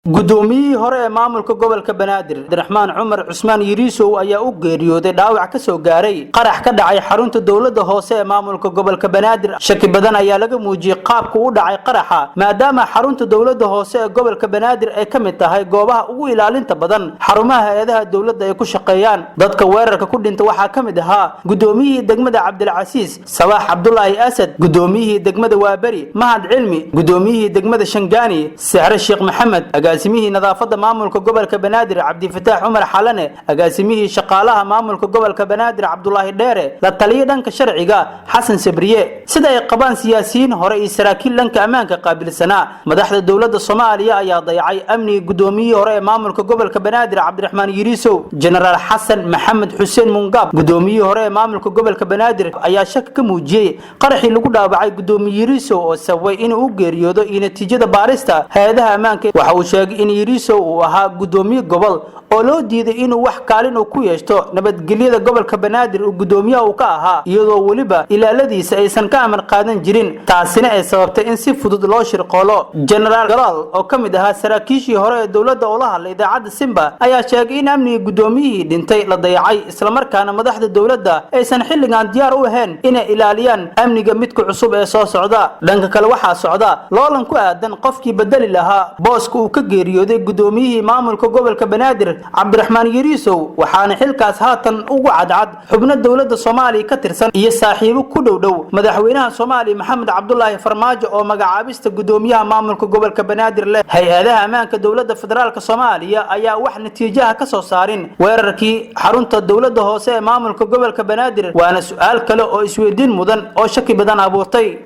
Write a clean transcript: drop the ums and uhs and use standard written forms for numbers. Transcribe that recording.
Gudoomiyihii hore ee maamulka gobolka Banaadir, Cabdiraxmaan Cumar Cusmaan Yiriisow, ayaa u geeriyooday dhaawac ka soo gaaray qarax ka dhacay xarunta dowladda hoose ee maamulka gobolka Banaadir. Shaki badan ayaa laga muujiyey qaabka u dhacay qaraxa, maadaama xarunta dowladda hoose ee gobolka Banaadir ay ka mid tahay goobaha ugu ilaalinta badan xarumaha hay-adaha dowladda ay ku shaqeeyaan. Dadka weerarka ku dhinta waxaa ka mid ahaa gudoomiyihii degmada Cabdilcasiis, Sabaax Cabdulaahi Asad, gudoomiyihii degmada Waaberi, Mahad Cilmi, gudoomiyihii degmada Shangaani, Sexre Sheekh Maxamed, agaasimihii nadaafadda maamulka gobolka Banaadir, Cabdifataax Cumar Xalane, agaasimihii shaqaalaha maamulka gobolka Banaadir, Cabdulaahi Dheere, la taliyo dhanka sharciga, Xasan Sabriye. Sida ay qabaan siyaasiyiin hore iyo saraakiil dhanka ammaanka qaabilsanaa, madaxda dowladda Soomaaliya ayaa dayacay amniga gudoomiyihii hore ee maamulka gobolka Banaadir, Cabdiraxmaan Yiriisow. Jenaraal Xasan Maxamed Xuseen Mungaab, gudoomiyihii hore ee maamulka gobolka Banaadir, ayaa shaki ka muujiyey qaraxii lagu dhaawacay gudoomiye Yiriisow oo sababay inuu u geeriyoodo iyo natiijada baarista hay-adaha ammaanka. Waxa uu sheegay in Yiriisow uu ahaa gudoomiye gobol oo loo diiday inuu wax kaalin uu ku yeeshto nabadgelyada gobolka Banaadir uu gudoomiyaha uu ka ahaa, iyadoo weliba ilaaladiisa aysan ka amar qaadan jirin, taasina ay sababtay in si fudud loo shirqoolo. Jenaraal Galaal, oo ka mid ahaa saraakiishii hore ee dowladda oo la hadlay idaacadda Simba, ayaa sheegay in amniga gudoomiyihii dhintay la dayacay, islamarkaana madaxda dowladda aysan xilligan diyaar u ahayn inay ilaaliyaan amniga midka cusub ee soo socda. Dhanka kale, waxaa socda loolan ku aadan qofkii bedeli lahaa booska uu ka geeriyooday gudoomiyihii maamulka gobolka Banaadir, Cabdiraxmaan Yariisow, waxaana xilkaas haatan ugu cadcad xubno dowladda Soomaaliya ka tirsan iyo saaxiibo ku dhow dhow madaxweynaha Soomaaliya, Maxamed Cabdulaahi Farmaajo, oo magacaabista gudoomiyaha maamulka gobolka Banaadir leh. Hay-adaha ammaanka dowladda federaalka Soomaaliya ayaa wax natiijaha ka soo saarin weerarkii xarunta dowladda hoose ee maamulka gobolka Banaadir, waana su-aal kale oo isweydiin mudan oo shaki badan abuurtay.